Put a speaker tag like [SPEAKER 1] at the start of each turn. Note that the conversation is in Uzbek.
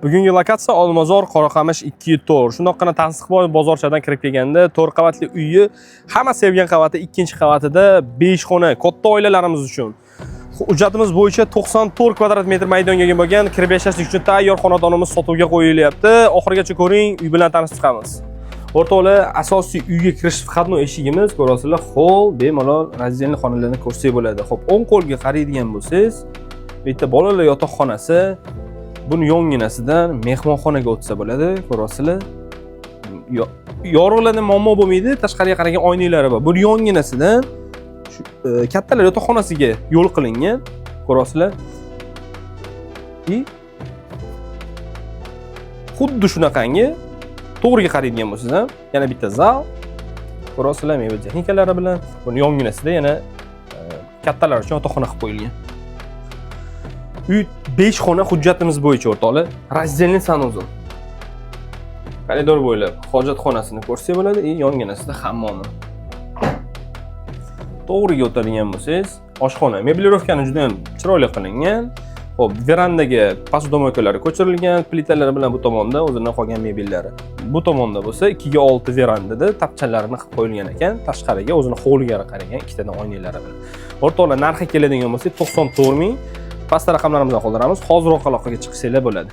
[SPEAKER 1] Bugungi lokatsiya Olmazor, Qoraqamish 2-4. Shundoqqina Tansiqboy bozorchadan kirib kelganda 4 qavatli uyi, hamma sevgan qavati ikkinchi qavatida 5 xona, katta oilalarimiz uchun. Hujjatimiz bo'yicha 94 kvadrat metr maydonga ega bo'lgan, kirib yashashlik uchun tayyor xonadonimiz sotuvga qo'yilyapti. Oxirigacha ko'ring, uy bilan tanishib chiqamiz. O'rtoqlar, asosiy uyga kirish входной eshigimiz, ko'rasizlar, холл, bemalol раздельный xonalarni ko'rsak bo'ladi. Xo'p, o'ng qo'lga qaraydigan bo'lsangiz, bu yerda bolalar yotoqxonasi, buni yonginasidan mehmonxonaga o'tsa bo'ladi, ko'rasizlar. Yorug'larda muammo bo'lmaydi, tashqariga qaragan oynalari bor. Buni yonginasidan shu, kattalar yotoqxonasiga yo'l qilingan, ko'rasizlar. И xuddi shunaqangi to'g'riga qaraydigan bo'lsangiz ham yana bitta zal, ko'rasizlar, mebel texnikalari bilan. Buni yonginasida yana kattalar uchun yotoqxona qilib qo'yilgan. Uy 5 xona, hujjatimiz bo'yicha, o'rtoqlar, раздельный санузел. Koridor bo'ylab hojatxonasini ko'rsak bo'ladi и yonginasida hammomi. To'g'riga o'tadigan bo'lsangiz, oshxona, меблировка ni juda ham chiroyli qilingan. Xo'p, verandaga посудомойка lari ko'chirilgan, plitalar bilan, bu tomonda o'zini qolgan mebellari. Bu tomonda bo'lsa 2 ga 6 verandada tapchalarini qilib qo'yilgan ekan, tashqariga, o'zini hovliga qaragan ikkitadan oynalari bilan. O'rtoqlar, narxi keladigan bo'lsa, 94 ming. Pastda raqamlarimizni qoldiramiz. Hoziroq aloqaga chiqsanglar bo'ladi.